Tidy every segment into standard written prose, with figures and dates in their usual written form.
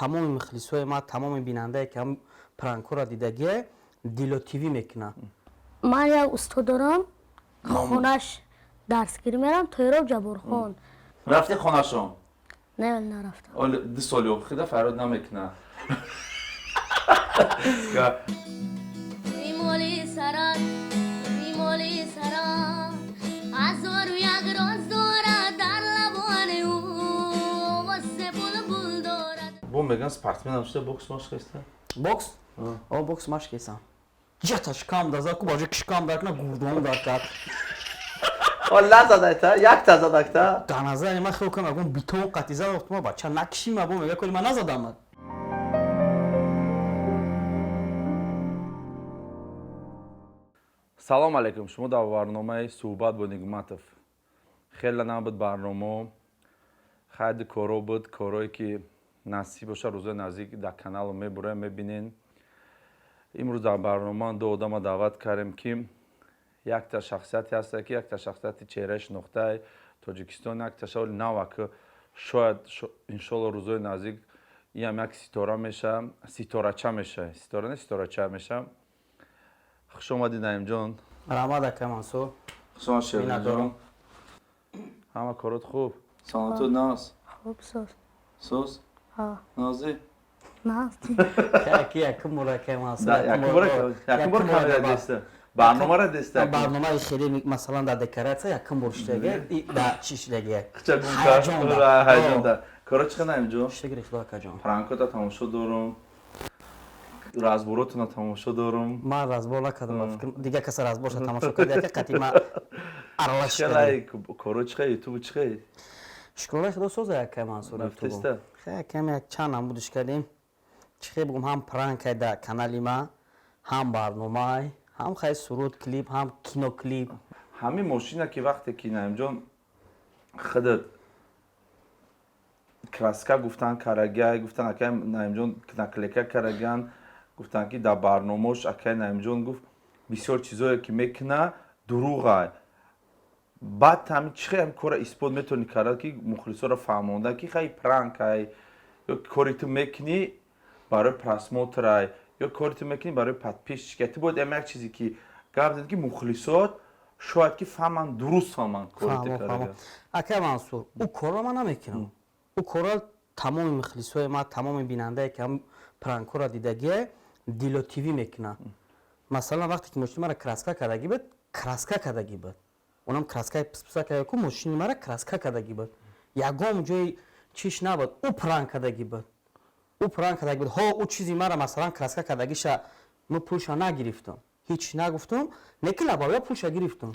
Тамоми мухлисои ма, тамоми бинандае, ки ҳам пранкҳоро дидагие, Дило ТВ мекунад. Ман як устод дорам, хонаш дарсгирӣ мерам, Тоиров Ҷабборхон. Рафти хонашон? Не, нарафтам. Оли 2 соли охида фарёд намекунад. Римоли сарат, римоли сарат, ҳазору як роз дорад дар лабони ӯ, овози булбул дорад. Бо меган, спортсменам шуда, бокс машқ кеста? Бокс? О, бокс машқ кесам. Ҷата шикам да зад ку, баҷа кишкам дар кна, гурдон дар кард. О, назадайта, якта задакта. Дар назари ман хел кам ягон битон қатӣ зад. Вақт бача накишим, або мега, коли ман назадам. Салом алейкум, шумо дар барномаи «Суҳбат бо Нигматов». Хеле набуд барномао, хайди коро буд, корое ки насиб боша, рӯзои наздик дар канало мебурем, мебинен. Имрӯз дар барнома ду одама даъват кардем, ки якта шахсияте ҳаста, ки якта шахсияти чеҳраи шинохтаи Тоҷикистон, якта шаволи нава, ки шояд, иншолло, рӯзои наздик иам як ситора меша, ситорача меша, ситора не, ситорача меша. Хуш омадӣ, Наимҷон. Раҳмат, ака Мансур. Хуш омад, Шерҷон. Миннатдорам. Ҳама корот хуб, саломатут наз? Хуб, соз. Соз? Ҳа. Нозӣ? Наз. Яки якум бор, ака Мансур. Якум бор камера деста, барномара деста. Барномаи хеле, масалан, дар декоратсия якум бор шудага, дар чӣ шудага. Хча гум кард, ҳаяҷон да. Коро чӣ, Наимҷон? Шукри Худо, акаҷон. Пранкота тамошо дорум, разборотона тамошо дорум. Ман разбор накардам, фикр дигар каса разборша тамошо кард, яка қатӣ ма аралаш. Чӣ коро, чӣ ютуб, чӣ? Шукрона Худо, соза, ака Мансур. Нафтеста? Хе, кам як чанд намудиш кардем. Чӣ хе бугум, ҳам пранкай дар канали ма, ҳам барномай, ҳам хай суруд, клип, ҳам киноклип. Ҳамин мошина, ки вақте ки, Наимҷон, худат краска гуфтан карагай, гуфтан, акай Наимҷон наклейка караган, гуфтан, ки дар барномаош акай Наимҷон гуфт, бисёр чизое ки мекуна, дурӯғай. Баъд ҳамин чӣ хел ҳамин корро исбот метавонӣ кард, ки мухлисоро фаҳмонда, ки хай пранкай ё кори ту мекунӣ барои просмотрай ё кори ту мекунӣ барои подписчика? Ту бояд ам як чизе ки гап зани, ки мухлисот шояд ки фаҳманд, дуруст фаҳманд кори ту карда. Ака Мансур, ӯ корро ман намекунам. Ӯ корро тамоми мухлисои ма, тамоми бинандае, ки ҳам пранкҳоро дидагие, Дило ТВ мекунад. Масалан, вақте ки мошини мара краска кардагӣ буд, краска кардагӣ буд, онам краскаи писписа карда ку, мошини мара краска кардагӣ буд, ягон ҷои чиш набуд. Ӯ пранк кардагӣ буд, ӯ пранк кардагӣ буд. Ҳо, ӯ чизи мара, масалан, краска кардагиша мо пулша нагирифтам, ҳеҷ нагуфтам, не ки лабавия пулша гирифтам.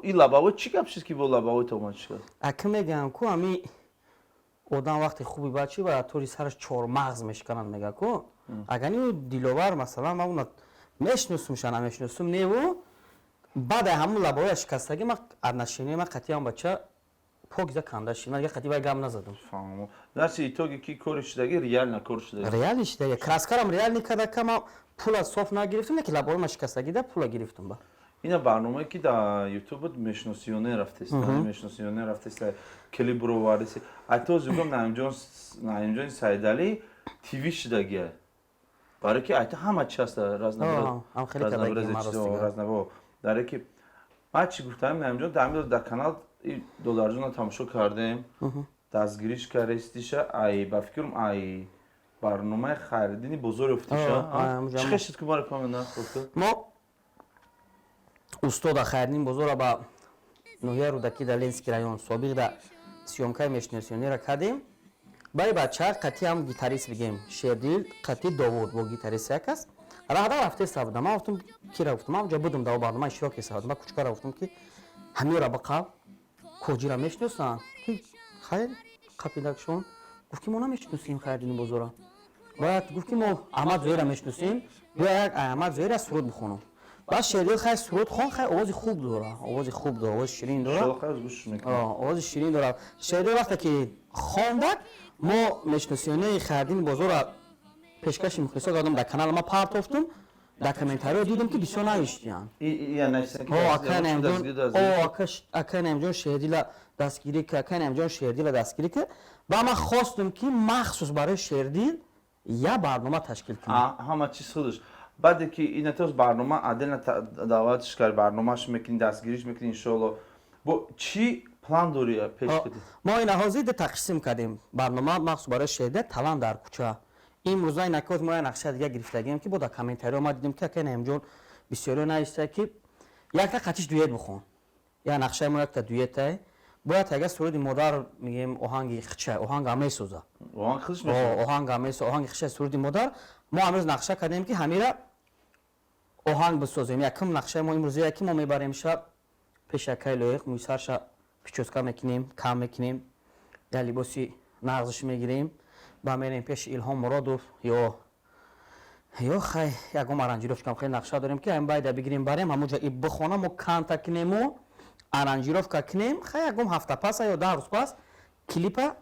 Ин лабаво чӣ гап шуд, ки бо лабаво томад шуд? Ака, мегӯям ку, ами одам вақте хуби бачи ба тори сараш чормағз мешикананд, мега ку. Агар ни Диловар, масалан, ман уна мешиносумша, намешиносум, неву баъд ҳамун лабаоя шикастагӣ ма отношения ма қатъиан бача покиза канда шид. Ман дига қатъи вай гап назадам. Фаҳмо. Значит, итоги ки кори шудаги, реально кор шудаги. Реально шидаги, краскарам реально карда, ма пула соф нагирифтам, не ки лабаои ма шикастагӣ да пула гирифтам ба. Ина барномае, ки дар Ютуб буд, «Мешиносиёне» рафтеста, «Мешиносиёне» рафтеста, клип буровардеси. Айто зугам, Наимҷон, Наимҷони Саидалӣ ТВ шудагия, барое ки айто ҳама чи ҳаста. Ҳам хеле кардагӣ ман ростига. Разнаво даре ки ман чӣ гуфтам, Наимҷон, дар ҳамин дар канал Додарҷона тамошо кардем, дастгириш кардестиша, ай ба фикрам, ай барномаи Хайриддини Бозор ёфтиша. Чӣ хешид ки мара памена? Мо устода Хайриддин Бозора ба ноҳияи Рӯдакӣ, дар Ленинский район собиқ, да съёмкаи «Мешиносионера» кардем. Баи бача қатъи ҳам гитарист бигем, Шердил қатъи Довуд бо гитарист як аст, раҳда рафтеста будам. Ман гуфтам, кира гуфтам, ман ҷо будам, дар барнома иштирок кеста будам. Ман кучкара гуфтам, ки ҳамиёра биқаб, коҷира мешиносанд, ки хайр қапидакшон гуфт, ки мо намешиносем Хайриддини Бозора. Бояд гуфт, ки мо Аҳмад Зоира мешиносем, биё як Аҳмад Зоира суруд бихонам. Баъд Шердил хай суруд хон, хай овози хуб дора, овози хуб дора, овози ширин дора, овози ширин дора Шердил. Вақте ки хондак, мо «Мешиносионаи» Хайриддини Бозора пешкаши мухлисо кардам, дар канал ма партофтум. Дар комментариҳо дидем, ки бисёр навиштиянд: «Акай Наимҷон, Шердила дастгирӣ ка, акай Наимҷон, Шердила дастгирӣ ка». Ба ман хостум, ки махсус барои Шердил. Я барнома ташкил кунем. Ҳама чиз худаш. Баъде ки ина тоз барнома отдельно даъватш кард, барномаш мекунӣ, дастгириш мекунӣ, иншоалло. Бо чӣ план дорӣ пеш кардӣ? Мо ина ҳозир ду тақсим кардем барнома, махсус барои Шердил «Талант дар кӯча». Имрӯза инакоз мо як нақша дига гирифтагем, ки бо дар комментариҳо ма дидем, ки акай Наимҷон бисёриҳо нависта, ки якта қатиш дуэт бихон. Як нақшаи мо якта дуэтай, бояд ага суруди модар мегем, оҳанги хича, оҳанга месоза. Оҳанг худаш месоза? Оҳанга месо, оҳанги хича, суруди модар. Мо ҳамрӯз нақша кардем, ки ҳамира оҳанг бисозем. Якум нақшаи мо имрӯзия, ки мо мебарем шаб пеши акаи Лоиқ, мӯйсарша причёска мекунем, кам мекунем, як либоси нағзш мегирем, ба мерем пеши Илҳом Муродов ё хай ягон аранжировка. Хеле нақша дорем, ки ҳам байда бигирем, барем ҳамонҷа и бихона, мо канта кунему аранжировка кунем. Хай, ягон ҳафта пас ё 10 рӯз пас клипа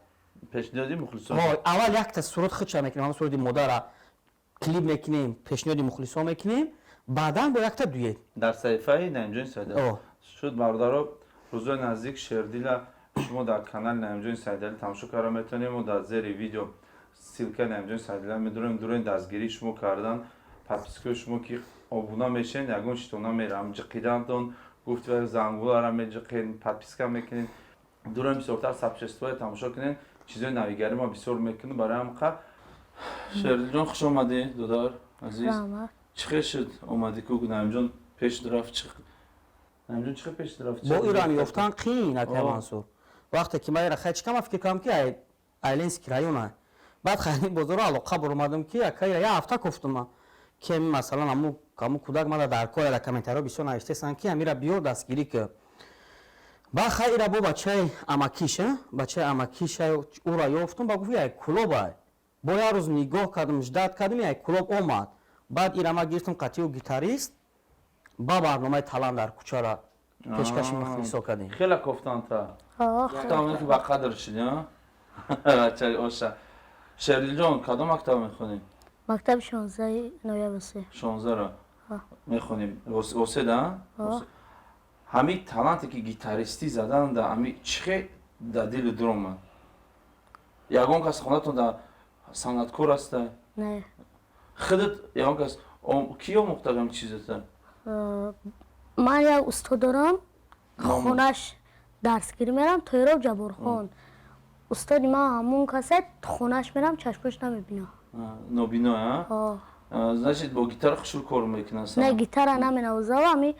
пешниҳоди мухлисон. Аввал якта суруд худша мекунем, ҳамон суруди модара клип мекунем, пешниҳоди мухлисон мекунем, баъдан бо якта дует. Дар саҳифаи Наимҷони Сайдалӣ шуд. Бародаро, рӯзои наздик Шердила шумо дар канали Наимҷони Сайдалӣ тамошо карда метавонем. Мо дар зери видео ссылка и Наимҷони Сайдалӣ медорем. Дурои дастгирии шумо кардан, подписка и шумо ки обуна мешен, ягон чито намерам, ҷиқидантон гуфти, зангулара меҷиқен, подписка мекунед. Дурои бисёртар сообщество е тамошо кунед, чизои навигари ма бисёр мекунем. Барои ҳамқа, Шердилҷон, хуш омадӣ, додар азиз. Чӣ хел шуд, омадӣ ку? Наимҷон пеш рафт, Наимҷон чӣ хел пеш рафт? Бо ирам ёфтан қиин, акай Мансур. Вақте ки ман ира хай чикама фикр кардам, ки ай Ленинский района, баъд хайни бозоро алоқа баромадам, ки акай як ҳафта кофтума, ки ами масалан ҳаму кӯдак мада дар кор. Дар комментариҳо бисёр навиштесанд, ки амира биёр, дастгирӣ ки. Ба хай ира бо бачаи амакиш, бачаи амакиша ӯра ёфтум, ба гуфт, яй Кулоба. Бо як рӯз нигоҳ кардам, ждать кардам, яй Кулоб омад. Баъд ира ма гирифтам қатиу гитарист, ба барномаи «Талант дар кӯчара» пешкаши мухлисо кардем. Хеле кофтанта, гуфтам, ки ба қадр шуди бачаи оша. Шердилҷон, кадом мактаб мехонӣ? Мактаби 16 ноябр се. 16-ро мехонем, оседа. Ҳами таланте ки гитаристӣ задан да ҳами чӣ хел дар дили дур омад? Ягон кас хонатон да санъаткор аста? Не. Худат ягон кас ки омӯхта ҳами чизата? Ман як устод дорам, хонаш дарсгирӣ мерам, Тоиров Ҷаборхон устоди ман. Ҳамун касе хонаш мерам, чашмош намебинам. Нобино? Значит, бо гитара хушур кор мекунад? Не, гитара наменавоза, ами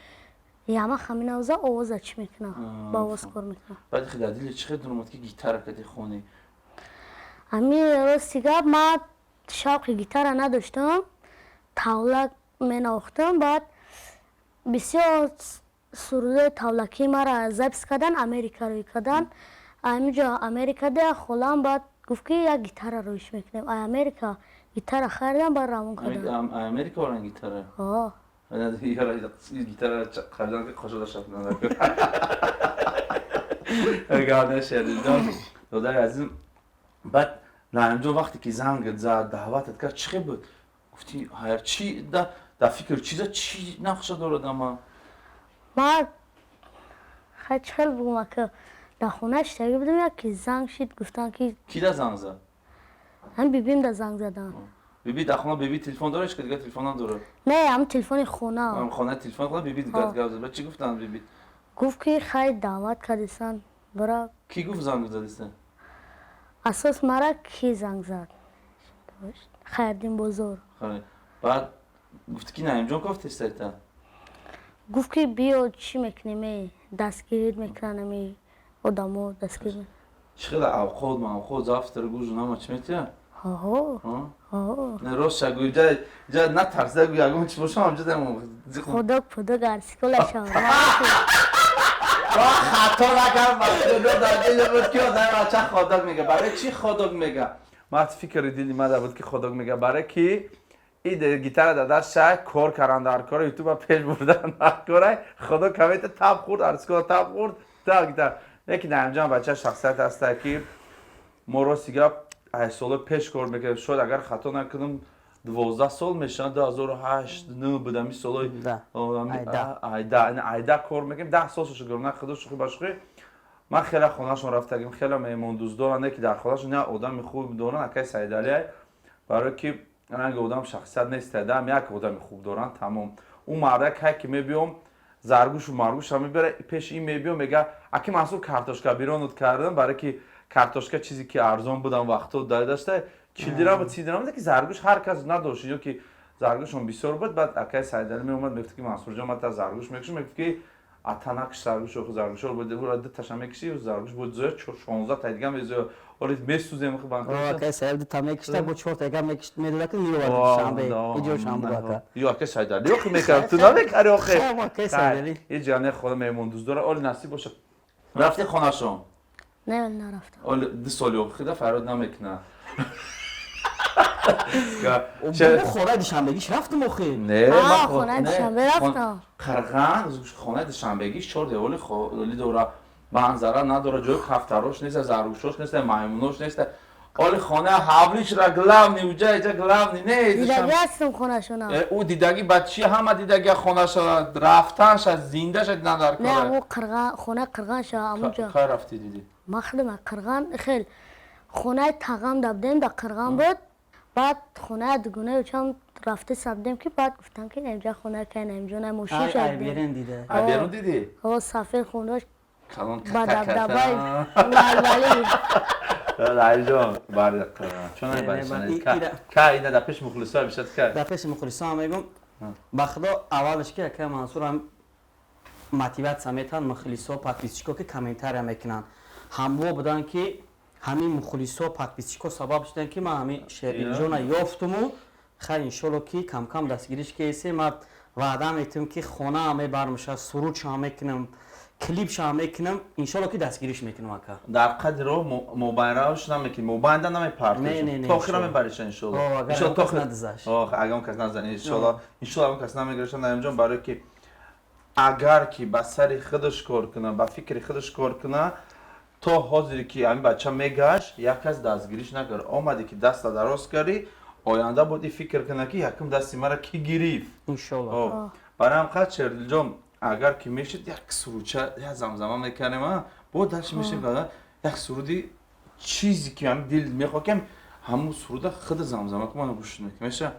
ямаха менавоза, овоза чӣ мекунад, ба овоз кор мекунад. Баъд дар дили чӣ хел дур омад, ки гитара кади хонӣ? Ами рости гап, ман шавқи гитара надоштам, тавлак менавохтам. Баъд бисёр сурудои тавлакии мара запись кардан, Америка рӯй кардан. Ҳаминҷо Америкада холам баъд гуфт, ки як гитара рӯиш мекунем. Ай Америка гитара харидам, баъд равон кардам. Америка оран гитара? Гитара харидан, ки қошода шафнада гавне. Шердилҷон, додари азизм, баъд Наимҷон вақте ки зангат зад, даъватат кард, чӣ хел буд? Гуфти ҳаяр чи да фикр чиза, чӣ нақша дорад ама? Ман хай чӣ хел бугум, ака, дар хона иштагӣ будам, як ки занг шид, гуфтанд, ки Ки да занг зад? Ҳам бибим да занг задан. Биби дар хона, биби телефон дорад, ки дигар телефон надорад? Не, ҳам телефони хона. Хона, телефон хона, биби гап зад. Баъд чӣ гуфтанд биби? Гуфт, ки хай, даъват кардисан, бара. Кӣ гуфт занг задисан? Асос мара ки занг зад, Хайрдин Бозор. Баъд гуфт, ки Наимҷон кофтестайта? Гуфт, ки биё, чӣ мекунем, дастгирит мекунанд, ами одамо дастгир. Чӣ хела авқот мавқот, завтрак, ужин, ҳама чӣ метиҳад? Не, рост ша гӯй, ҷа натарсида гӯй, ягон чӣ бошам ҳамҷа. Ходок пудок арсиколашам. Хато накард, дар дили буд, ки одами бача ходок мега. Барои чӣ ходок мега? Ман фикри дили мада буд, ки ходок мега, барое ки и гитара дар даст шай, кор кардан дар кора, ютуба пеш бурдан дар кора, ходок камета таб хӯрд, арсикола таб хӯрд, та гитара. Лекин Наимҷон бача шахсият ҳаста, ки мо рости гап 8 сола пеш кор мекардем. Шояд, агар хато накунам, 12 сол мешавад, 2008 нӯ буд, ами солои айда кор мекардем, 10 сол шуд. На худо, шӯхӣ ба шӯхӣ, ман хеле хонашон рафтагим, хеле меҳмондӯст доранд, не ки дар хонашон як одами хуб доранд, акай Сайдалиай. Барое ки ранги одам шахсият нест, дам як одами хуб доранд, тамом. Ӯ мардак ҳай ки мебиём, заргӯшу маргӯша мебара, пеши ин мебиём, мега: «Аки Мансур, картошка биронут кардам», барое ки картошка чизе ки арзон будам вақто дашта, 40 дирам, 30 дирам ки заргӯш ҳар кас надошт ё ки заргӯшон бисёр буд. Баъд акаи Сайдалӣ меомад, мегуфт ки: «Мансурҷон, ман та заргӯш мекушам». Мегуфт ки: «Ата, накш заргӯш, заргӯшо ду таша мекиши, заргӯш бо зоя 16 та дига мезоя, оли месӯзем». Акаи Сайдалӣ ду та мекишта, бо чор та дига мекишт, медода ки меовард шанбе, иҷо шанбе ака. Ё акаи Сайдалӣ охи мекард, ту намекари охи. Акаи Сайдалӣ. Ҳеҷ ҷане хона меҳмондӯст дора. Оли насиб боша, рафти хонашон? Не, нарафтам. Оли 2 соли охида фарёд намекунад. Хонаи душанбегиш рафтум охи. Не. Хонаи душанбе рафтам. Қирған хонаи душанбегиш чор деволи холи дора, манзара надора, ҷои кафтарош неста, заргӯшош неста, маймунош неста. Оли хона ҳавлишра главный уҷа иҷа главный не. Дидагӣ ҳастам хонашона. Ӯ дидагӣ ба чи? Ҳама дидагӣ хонаша, рафтанша, зиндаша дидан дар. Не, аму қирған, хонаи қирғанша амуҷа. Кай рафтӣ, дидӣ? Ман худам қирған хел хонаи тағам да будем, да қирған буд. Баъд хонаи дугонаи учам рафта сабдем, ки баъд гуфтам ки инҷа хона кай, инҷо на мошин шад. Берун дида? Берун дидӣ? Ҳо, сафед хонаш. Калон. Ба дабдабаи валвали. Алиҷон, бари чун ка ина дар пеши мухлисо бишад ка. Дар пеши мухлисо мегум, ба худо, аввалаш ки ака Мансур ҳам мотивация метаҳанд мухлисо, подписчико ки комментария мекунанд, ҳамво буданд ки ҳамин мухлисо, подписчико сабаб шуданд ки ман ҳамин Шердилҷона ёфтуму. Хайр, иншолло ки камкам дастгириш кесе. Ман ваъда метиҳам ки хонаам мебармша, сурудшам мекунам, клипшам мекунам, иншолло ки дастгириш мекунам, ака. Дар қадри роҳ мобайнравш намекунӣ, мобайнда намепартош, то охира мебариша, иншолло. Агар он кас назани, иншолло, иншолло он кас намегириша, Наимҷон. Барое ки агар ки ба сари худаш кор куна, ба фикри худаш кор куна, то ҳозире ки ҳамин бача мегашт, як кас дастгириш накард. Омаде ки даста дароз кардӣ, оянда бояд и фикр куна ки якум дасти мара кӣ гирифт. Иншолло. Барои ҳам қад, Шердилҷон, агар ки мешид, як сурудча, як замзама мекардем, бо дашт мешем, як суруди, чизе ки ҳами дил мехоҳ, ки ҳамун суруда худа замзама ку, мана гӯш мекунем, меша.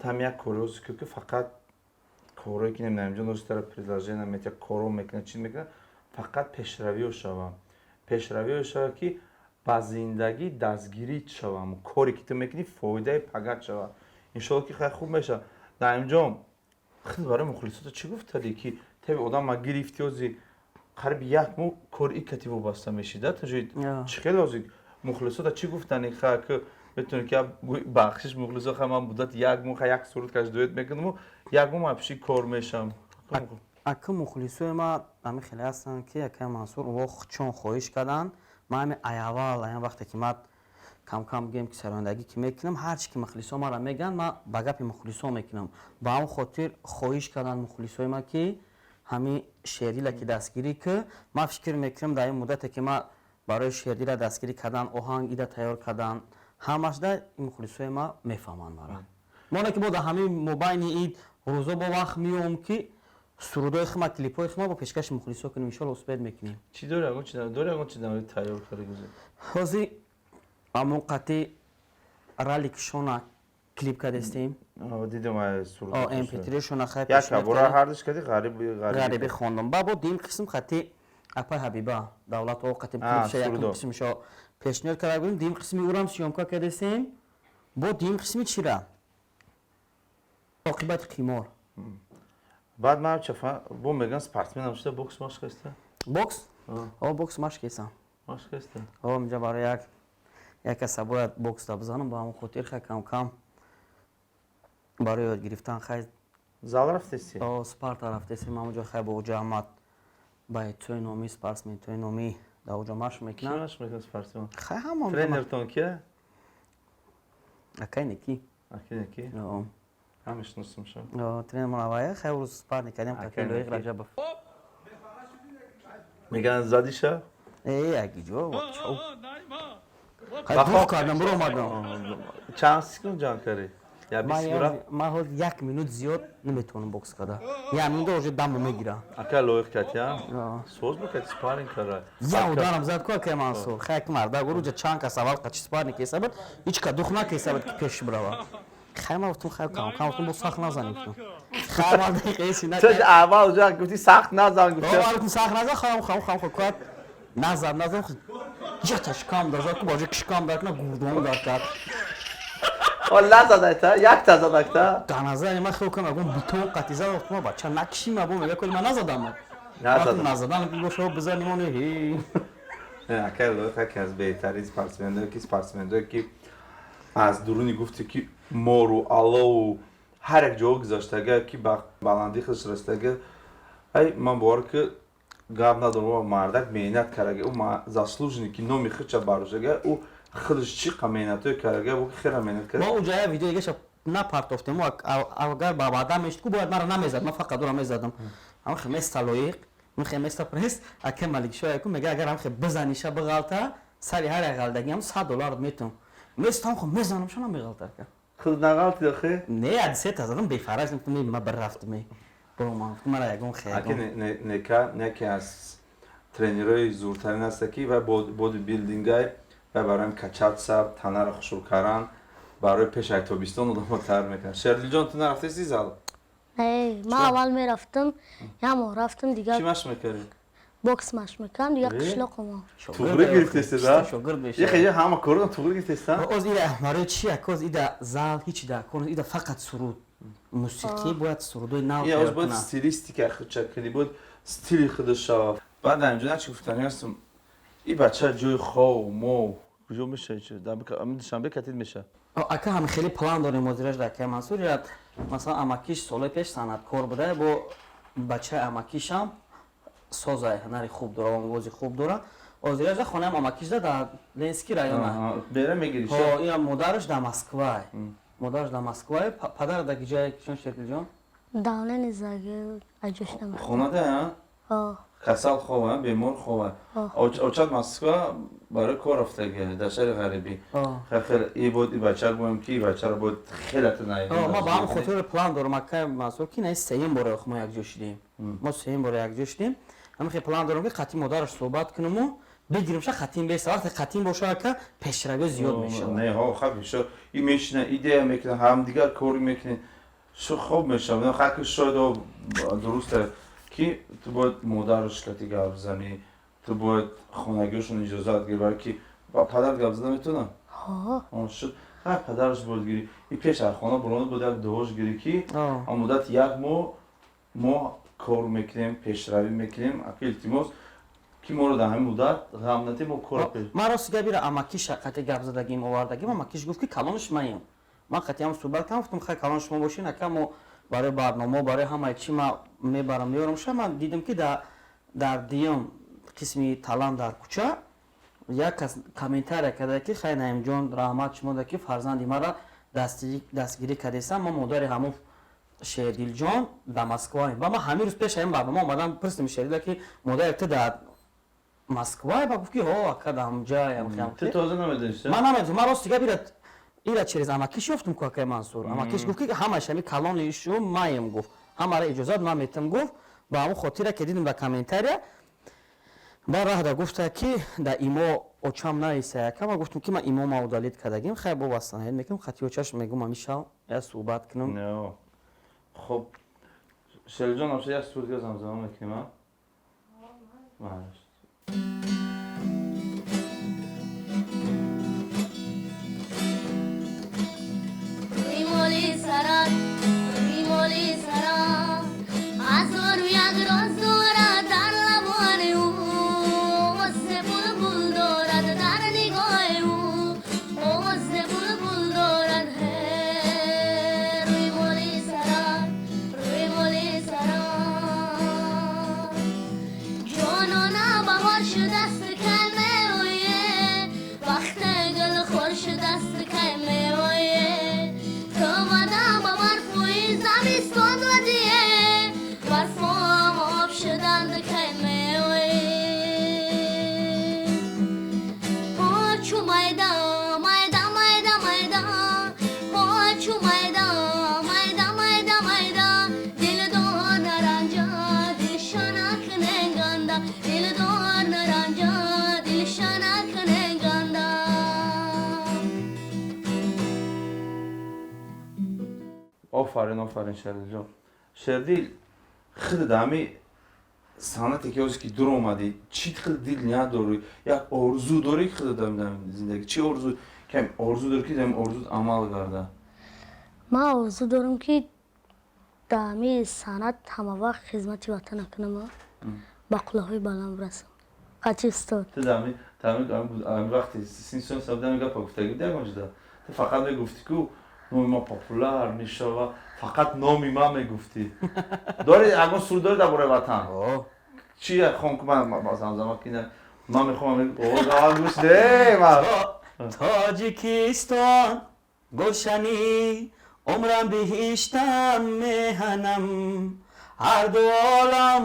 Там як корҳозе ки фақат корҳое ки Наимҷон дошт, предложение метия, коро мекунад, чиз мекунад, фақат пешравиё шава, пешравиё шава, ки ба зиндагӣ дастгирӣ шава, коре ки ту мекунӣ, фоидаи пагат шава. Иншолло ки хай хуб мешава. Наимҷон, худ барои мухлисото чӣ гуфтадӣ, ки теби одам ма гирифти, ози қариби як моҳ кори икати вобаста мешида, чӣ хел ози мухлисота чӣ гуфтани? Ха, ки метавонӣ ки бахшиш мухлисо, ха, ман муддати як моҳ як суруд каш дуэт мекунаму як моҳ ман пиши кор мешам. Ака, мухлисои ма ҳами хеле ҳастанд, ки акаи Мансур во чон хоҳиш карданд. Ман ҳами айаввал, аян вақте ки ман камкам бигӯем ки сарояндагӣ ки мекунам, ҳарчи ки мухлисо мара мегӯянд, ман ба гапи мухлисо мекунам. Ба ҳамон хотир хоҳиш карданд мухлисои ма, ки ҳамин Шердила ки дастгирӣ ки. Ман фикр мекунам, дар ин муддате ки ман барои Шердила дастгирӣ кардан, оҳанг ида тайёр кардан, ҳамашда ин мухлисои ма мефаҳманд мара. Моне ки бо дар ҳамин мобайни ид рӯзо бо вақт меом, ки сурудои хума, клипҳои хума бо пешкаши мухлисо кунем, иншолло успеть мекунем. Чӣ дори, ягон чи дори, ягон чи нави тайёр карди гузе? Ҳозир ҳамон қати ралик шона. Клип кардестем. Дидам ай суруд. MP3-шона хай. Як бора ҳардиш кади, ғариб. Ғариби хондам. Ба бо дуюм қисм хати апай Ҳабиба Давлатова қати клипша якум қисмшо пешниҳод карда будем. Дуюм қисми урам съёмка кардестем. Бо дуюм қисми чира? Оқибати қимор. Баъд ман чафа бо меган, спортсменам шуда, бокс машқ каста? Бокс? О, бокс машқ кесам. Машқ каста? О, инҷа барои як каса бояд бокс да бизанам, ба ҳамон хотир хай кам кам барои ёд гирифтан хай. Зал рафтеси? О, Спарта рафтесим, ҳамонҷо хай бо ҷамъат байтои номи, спортсментои номи дар оҷо машқ мекунам. Машқ мекунад спортсмен? Хай, ҳамон. Тренертон кия? Акай Неки. Акай Неки? О. Ҳам мешиносам шо. О, тренер Муравая, хай рӯз спарринг кардем қати Лоиқ Раҷабов. Меган, задиша? Э, агиҷо, чо. Хай, дух кардам, буромадам. Чанд секунд ҷанг кардӣ? Ман ҳоз як минут зиёд наметавонам бокс карда. Як минута уже дамо мегира. Ака Лоиқ катя? Соз бикати спарринг кара. Я ударам зад ку, акай Мансур. Хай, ки марда гуруҷа чанд кас аввал қачи спарринг кесабад, ҳеҷ ка дух накесабад, ки пеш бирава. Хай, ман гуфтам, хай, кам кам гуфтам, бо сахт назан гуфтам. Хай, ман дақиқаи на. Ту аввал ҷа гуфти, сахт назан гуфти. Аввал гуфтам, сахт назан, хам хам хам кат назад назан, ҷата шикам дар зад ку, божа кишкам дар кна, гурдон дар кард. Назадайта, якта задакта. Дар назари ман хел кунам, ягон битон қати зад, гуфтам, бача, накиши, ма бо мега, коли ман назадам. Назадам. Назадам бошо, бизаним он ҳе. Акай Лоиқ яке аз беҳтарин спортсмендое ки, спортсмендое ки аз дуруни, гуфте ки, мору алову ҳар як ҷо гузаштага, ки ба баландӣ худаш расидага. Ай, ман бовар ки гап надорам, мардак меҳнат карага, ӯ заслуженный, ки номи худша барошага, ӯ худаш чӣ қа меҳнатое карага, ӯ хела меҳнат карда. Мо уҷа я видео дигаша напартофтем, агар ба баъда мешд ку, бояд мара намезад, ман фақат ӯра мезадам. Ҳамхе места Лоиқ, михе места пресс, аке Маликшо яку мега, агар ҳамхе бизаниша, биғалта, сари ҳар як ғалдагиам 100 доллар метум. Местам, хо мезанам, шона меғалта ака. Худ нағалтид охе? Не, адисета задам, бефараж не, ма бирафтам. Бо мара ягон хе. Аке Нека неке аз тренерои зуртарин аста, ки вай бодибилдингай, вай барои качаться, танаро хушур кардан, барои пеш тобистон одамо тайёр мекунад. Шердилҷон, ту нарафтеси зал? Не, ман аввал мерафтам, як моҳ рафтам, дигар. Чӣ машқ мекардӣ? Бокс машқ мекардам, дигар қишлоқомо. Туғри гирифтеси да? Шогирд меша. Яхе ҳама корро туғри гирифтеса? Оз ира барои чи акоз ида зал ҳеч да кон, ида фақат суруд, мусиқӣ, бояд сурудои нав. Ия, оз бояд стилистика худша кунӣ, бояд стили худаш шава. Баъд инҷо начи гуфтани ҳастам, и бача ҷои хов мо куҷо меша? Душанбе катид меша? Ака, ҳам хеле план дорем ҳозираш дар акай Мансур. Масалан, амакиш солҳои пеш санъаткор буда, бо бачаи амакишам созай, ҳунари хуб дора, овози хуб дора. Ҳозираш да хонаам амакиш да дар Ленинский района. Бера мегириш? Ина модараш дар Москвай, модараш дар Москвай, падар дар киҷае кишон, Шердилҷон? Давлени заги аҷош. Хонада касал хова, бемор хова, очат Москва барои кор рафтаги, дар шаҳри ғарибӣ. Хеле и буд, и бача гӯем, ки и бачаро бояд хелата. Ма ба ҳам хотири план дорам, акай Мансур, ки на сеюм бора мо якҷо шудем, мо сеюм бора якҷо шудем. Ҳамин хел план дорам, ки қатъи модараш суҳбат кунаму бигирим ша, қатъин беста. Вақте қатъин боша, ака, пешравиё зиёд мешавад. Не, ҳо, хаб меша, и мешина, идея мекунад, ҳамдигар кор мекунед, шу хоб мешавад. Хаки шояд дуруст, ки ту бояд модараш кати гап занӣ, ту бояд хонагиашон иҷозат гирӣ, барои ки падар гап зада метавонад шуд. Ҳар падараш бояд гирӣ, и пеш аз хона бурона бояд як дуош гирӣ, ки муддати як моҳ мо кор мекунем, пешравӣ мекунем. Ака, илтимос, ки моро дар ҳамин муддат ғам надиҳ, мо кор. Ман рости гап, ира амакиша қати гап задагим, овардагим. Амакиш гуфт, ки калонаш маем. Ман қатиам суҳбат кардам, гуфтам, хай, калон шумо бошин, ака, мо барои барнома, барои ҳамаи чи ма мебарам, меорам ша. Ман дидам, ки дар дуюм қисми талант дар кӯча як кас комментария карда, ки хай, Наимҷон, раҳмат шумо, ки фарзанди мара дастгирӣ кардесам. Ма модари ҳамун Шердилҷон дар Москваем. Ба ман ҳамин рӯз пеш ҳамин барнома омадам, пурсидам Шердила, ки модари ту дар Москва? Ба гуфт, ки ҳо, ака, дар ҳамҷаям. Ту тоза намедонисти? Ман намедонистам. Ман рости гап, ира через амакиш ёфтум ку, акай Мансур. Амакиш гуфт, ки ҳамаш ҳами калони шу маем, гуфт, ҳамара иҷозат ман метам, гуфт. Ба ҳамон хотира, ки дидам дар комментария. Ба раҳда гуфта ки да имо очам наиса яка, ма гуфтам ки ма имо ма удалить кардагим, хай бо вастанаед мекунам, хати очаш мегум амишав я суҳбат кунам. Не. Хоб Шерҷон, вообще як суруд замзама мекунем, а? Мааш. Римоли сарат, римоли сарат, ҳазору як роз дорад дар лабони ӯ, овози булбул дорад дар нигоҳи ӯ, овози булбул дорад. Рӯймоли сарат, рӯймоли сарат, ҷонона баҳор шудаст, кай меоє, вақте гул хор шудаст, кай меоє, ту вада ба барфои замистон додие, барфоам об шуданд, кай меоє. Чу майда майда майда майда, чу майда майда майда майда, дилдор наранҷа, дилшана кунеганда, дилдор наранҷа, дилшана кунеганда. Офарин, офарин, Шердилҷон. Шердил, худ ами санъате ки ҳозир ки дур омадӣ, чӣ хел дил ният дорӣ? Як орзу дорӣ ки худ дар зиндагӣ? Чӣ орзу? Кам орзу дорӣ ки дар орзу амал гарда? Ман орзу дорам ки дар ҳамин санъат ҳамавақт хизмати ватана кунам, ба қуллаҳои баланд бирасам. Қати устод. Ту дар ҳамин вақти синсон сабда ҳамин гапа гуфтагӣ будӣ ягон ҷода? Ту фақат мегуфтӣ ку номи ман популяр мешава, фақат номи ман мегуфтӣ. Дорӣ ягон суруд дорӣ дар бораи ватан? Чӣ хон ку, ман замзама ки ман мехоҳам овоз гӯш де ман. Тоҷикистон гулшани умрам, биҳиштам, меҳанам, ҳарду олам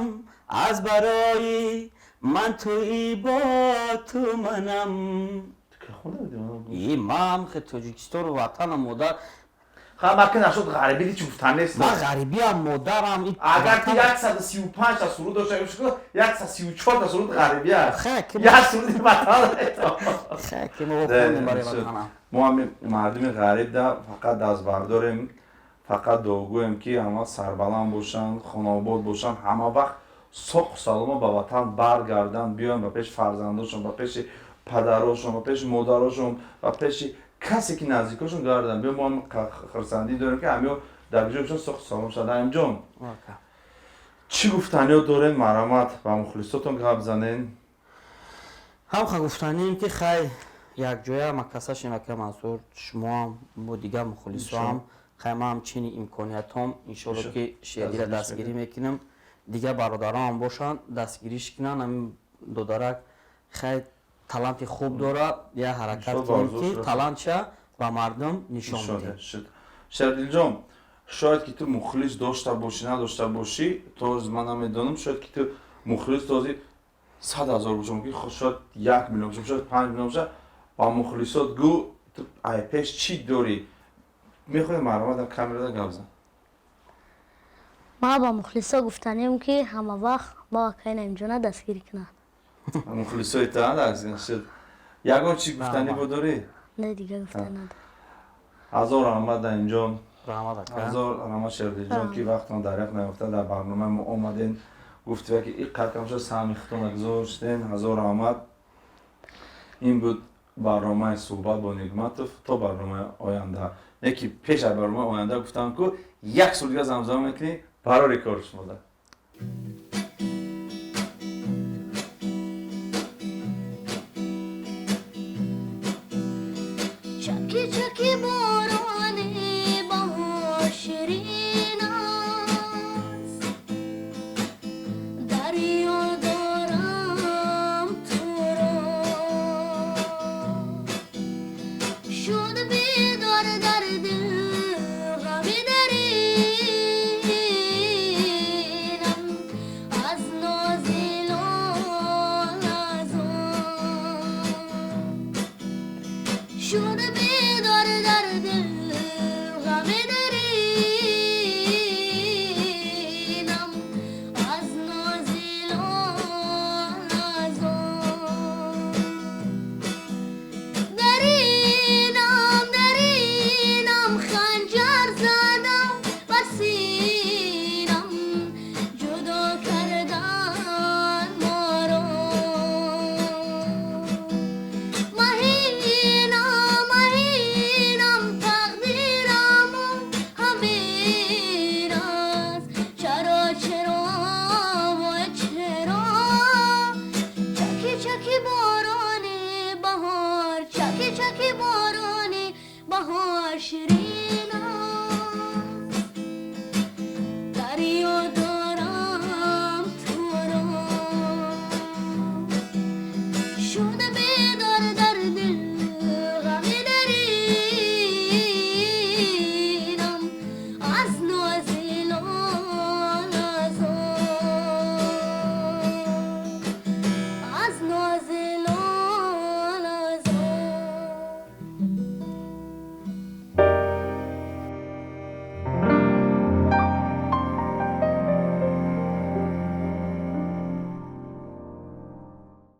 аз барои ман туи, бо ту манам. И ман хе Тоҷикистону ватанам, модар. Ха, ман ки нашуд ғарибӣ чӣ гуфтан нест. Ман ғарибиам, модарам. Агар ки 135 та суруд дошта бошӣ, 134 та суруд ғарибӣ аст. Як суруди ватан. Хе ки мо хонем барои ватанам. Мо ҳами мардуми ғариб да фақат дастбардорем, фақат дуогӯем ки ҳама сарбаланд бошанд, хонаобод бошанд, ҳама вақт соқу салома ба ватан баргарданд, биёянд ба пеши фарзандошон, ба пеши падарошон, ба пеши модарошон, ба пеши касе ки наздикошон гарданд. Биё, мо ҳам хурсандӣ дорем ки ҳамиё дар ҷой бошанд, соқу салом шаванд. Наимҷон, чӣ гуфтаниё дорем? Марҳамат, ба мухлисотон гап занен. Ҳамха гуфтанием ки хай якҷоя макасашем, ака Мансур, шумоам бо дигар мухлисоам. Хай ман чини имкониятҳом, иншолло ки Шердира дастгирӣ мекунам, дигар бародаронам бошанд, дастгириш кунанд. Ҳамин додарак хай таланти хуб дорад, я ҳаракат кунем ки талантша ба мардум нишон бидем. Шердилҷон, шояд ки ту мухлис дошта бошӣ, надошта бошӣ, то ман намедонам, шояд ки ту мухлис този 100 000 бошам, мумкин шояд 1 миллион бошам, шояд 5 миллион боша. Ба мухлисот гӯ, ту ай пеш чӣ дорӣ, мехоҳӣ, марҳамат, дар камерада гап зан. Ман ба мухлисо гуфтанем ки ҳама вақт ба акаи Наимҷона дастгирӣ кунанд. Мухлисои та шуд. Ягон чӣ гуфтанӣ бо дорӣ? Не, дига гуфта надорам. Ҳазор раҳмат, Наимҷон. Раҳмат, ака. Ҳазор раҳмат, Шердилҷон, ки вақтон даряфт наёфта дар барномаи мо омаден, гуфтия ки ин қадр шуд, саҳми худтона гузоштен. Ҳазор раҳмат. Ин буд барномаи суҳбат бо Нигматов. То барномаи оянда. Не ки пеш аз барномаи оянда гуфтам ку як сур дига замзама мекунӣ барори кори шумода. Чаки чаки борони баҳор ширин аст, дарё дорам туро, шуд бедор дар дил ғами даринам аз нози лолазор, шуд.